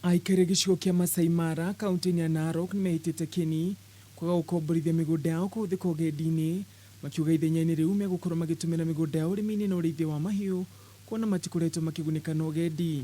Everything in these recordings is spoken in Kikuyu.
Aikari a gĩcigo kĩa Masai Mara kaunti-inĩ ya Narok nĩmehĩtĩte kĩni kwaga gũkomborithia mĩgũnda yao kũhũthĩka ũgendi-inĩ, makiuga ithenya-inĩ rĩu megũkorwo magĩtũmĩra mĩgũnda yao ũrĩmi-inĩ na ũrĩithia wa mahiũ kuona matikoretwo makĩgunĩka na ũgendi.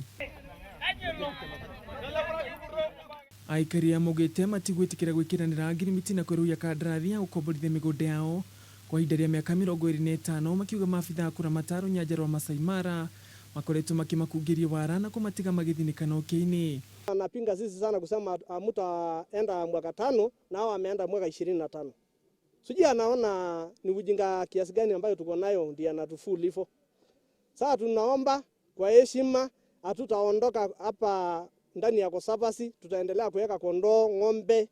Aikari aya maugĩte matigwĩtĩkĩra gwĩkĩranĩra ngirimiti na kwerũhia kandarathi ya gũkomborithia mĩgũnda yao kwa ihinda rĩa mĩaka 25, makiuga maabithaa a kũramata rũnyanja rwa Masai Mara makoretwo makĩmakungĩria wara na kũmatiga magĩthinĩka na ũkĩa-inĩ. Wanapinga sisi sana kusema hamtaenda mwaka tano na hao wameenda mwaka 25. Sijui anaona ni ujinga kiasi gani ambayo tuko nayo ndiye anatufuli hivyo. Sasa tunaomba kwa heshima, hatutaondoka hapa ndani ya Conservancy, tutaendelea kuweka kondoo, ng'ombe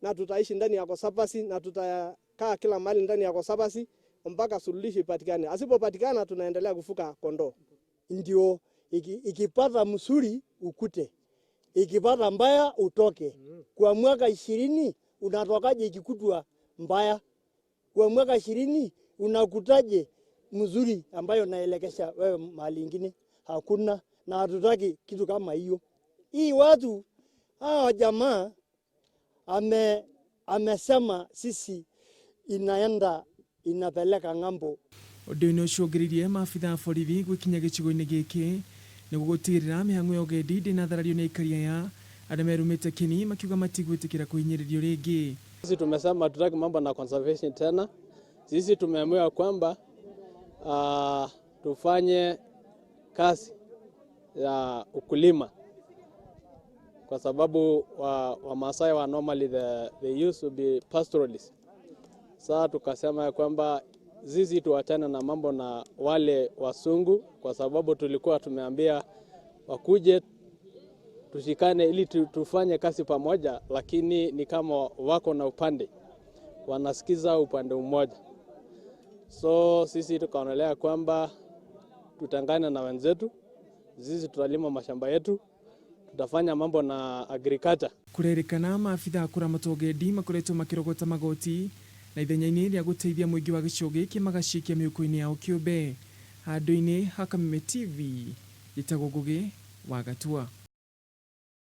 na tutaishi ndani ya Conservancy na tutakaa kila mahali ndani ya Conservancy mpaka suluhisho ipatikane. Asipopatikana tunaendelea kufuga kondoo. Ndio ikipata mzuri ukute, ikipata mbaya utoke. Kwa mwaka 20 unatokaje ikikutwa mbaya? Kwa mwaka 20 unakutaje mzuri ambayo naelekesha wewe mahali ingine? Hakuna, na hatutaki kitu kama hiyo. Hii watu hawa jamaa amesema sisi inaenda inapeleka ng'ambo. Ũndũ ũyũ nĩũcũngĩrĩirie maabitha a borithi gwĩkinya gĩcigo-inĩ gĩkĩ nĩguo gũtigĩrĩra mĩhang'o ya ũgendi ndĩnatharario nĩ aikari aya arĩa merumĩte kĩni makiuga matigwĩtĩkĩra kũhinyĩrĩrio rĩngĩ. Sisi tumesema hatutaki mambo na conservation tena. Sisi tumeamua kwamba tufanye kazi ya ukulima kwa sababu wa Maasai wa normally they used to be pastoralists. Sasa tukasema ya kwamba sisi tuachane na mambo na wale wasungu, kwa sababu tulikuwa tumeambia wakuje tushikane ili tufanye kazi pamoja, lakini ni kama wako na upande, wanasikiza upande mmoja. So sisi tukaonelea kwamba tutangane na wenzetu, sisi tutalima mashamba yetu, tutafanya mambo na agriculture. Kũrerĩkana maabitha a kũramata ũgendi makoretwo makĩrogota magoti na ithenya-inĩ rĩa gũteithia mũingĩ wa gĩcigo gĩkĩ magacikia mĩhuko-inĩ yao kĩũmbe. Handũ-inĩ ha Kameme TV, njĩtagwo Ngũgĩ wa Gatua.